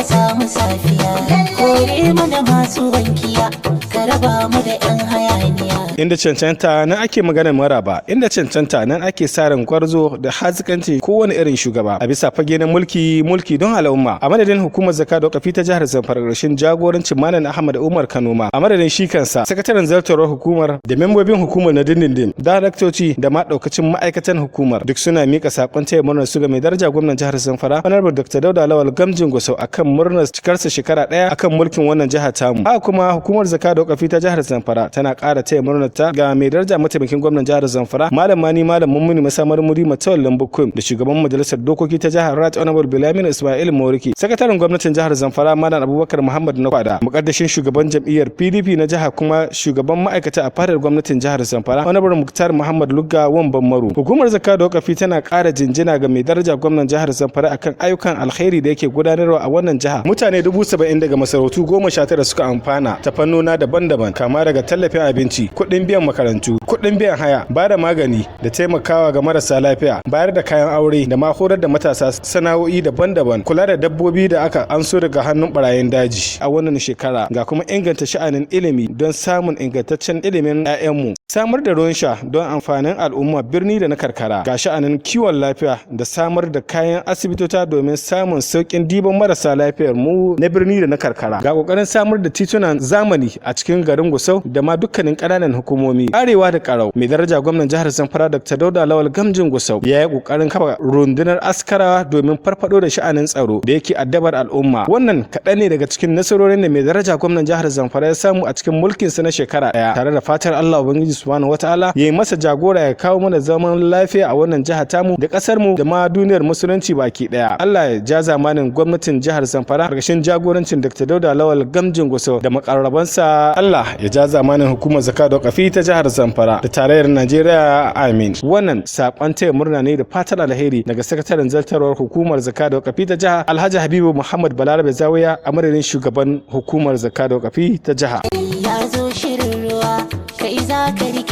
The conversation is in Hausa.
Ka samu safiya. Kore mana masu wankiya, ka raba mu da 'yan hayaniya. Inda cancanta nan ake maganar maraba, inda cancanta nan ake sa ran gwarzo da hazikanci kowane irin shugaba a bisa fage na mulki, mulki don al'umma. A madadin Hukumar Zakka da Wakafi ta Jihar Zamfara ƙarshen jagorancin Malam Ahmad Umar Kanoma, a madadin shi kansa sakataren zartarwar hukumar da membobin hukumar na dindindin, daraktoci da ma daukacin ma'aikatan hukumar, duk suna mika sakon taya murnar su ga mai daraja gwamnan Jihar Zamfara, Honorable Dr. Dauda Lawal Gamjin Gusau, akan murnar cikarsa shekara 1 akan mulkin wannan jiha tamu. Haka kuma Hukumar Zakka da Wakafi ta Jihar Zamfara tana ƙara taya murnar ta ga mai daraja mataimakin gwamnan Jihar Zamfara, Malam Mani Malam Mummuni Masamar Muri Matawallan Bukum, da shugaban majalisar dokoki ta jihar, Right Honorable Bilaminu Ismail Moriki, sakataren gwamnatin Jihar Zamfara, Malam Abubakar Muhammad Nakwada, mukaddashin shugaban jam'iyyar PDP na jiha kuma shugaban ma'aikata a fadar gwamnatin Jihar Zamfara, Honorable Muktar Muhammad Lugga Wamban Maru. Hukumar Zakka da Wakafi tana ƙara jinjina ga mai daraja gwamnan Jihar Zamfara akan ayyukan alkhairi da yake gudanarwa a wannan jiha. Mutane 70,000 daga masarautu 19 suka amfana ta fannona daban-daban, kama daga tallafin abinci, kuɗin biyan makarantu, kuɗin biyan haya, ba da magani da taimakawa ga marasa lafiya, bayar da kayan aure da ma horar da matasa sana'o'i daban-daban, kula da dabbobi da aka anso daga hannun barayin daji a wannan shekara, ga kuma inganta sha'anin ilimi don samun ingantaccen ilimin 'ya'yanmu, samar da ruwan sha don amfanin al'umma birni da na karkara, ga sha'anin kiwon lafiya da samar da kayan asibitota domin samun sauƙin diban marasa lafiyar mu na birni da na karkara, ga kokarin samar da titunan zamani a cikin garin Gusau da ma dukkanin ƙananan hukumomi arewa da karau. Mai daraja gwamnan Jihar Zamfara, Dr. Dauda Lawal Gamjin Gusau, ya yi kokarin kafa rundunar askarawa domin farfado da sha'anin tsaro da yake addabar al'umma. Wannan kaɗan ne daga cikin nasarorin da mai daraja gwamnan Jihar Zamfara ya samu a cikin mulkinsa na shekara 1, tare da fatar Allah Ubangiji Subhanahu Wataala ya yi masa jagora, ya kawo mana zaman lafiya a wannan jiha tamu da ƙasar mu da ma duniyar musulunci baki ɗaya. Allah ya ja zamanin gwamnatin Jihar Zamfara ƙarƙashin jagorancin Dr. Dauda Lawal Gamjin Gusau da makarrabansa. Allah ya ja zamanin Hukumar Zakka da Wakafi ta Jihar Zamfara da tarayyar Najeriya, amin. Wannan sakon taya murna ne da fatan alheri daga sakataren zartarwar Hukumar Zakka da Wakafi ta jiha, Alhaji Habibu Muhammad Balarabe Zawiya, a madadin shugaban Hukumar Zakka da Wakafi ta jiha. Ya zo shirin ruwa, kai za ka rike.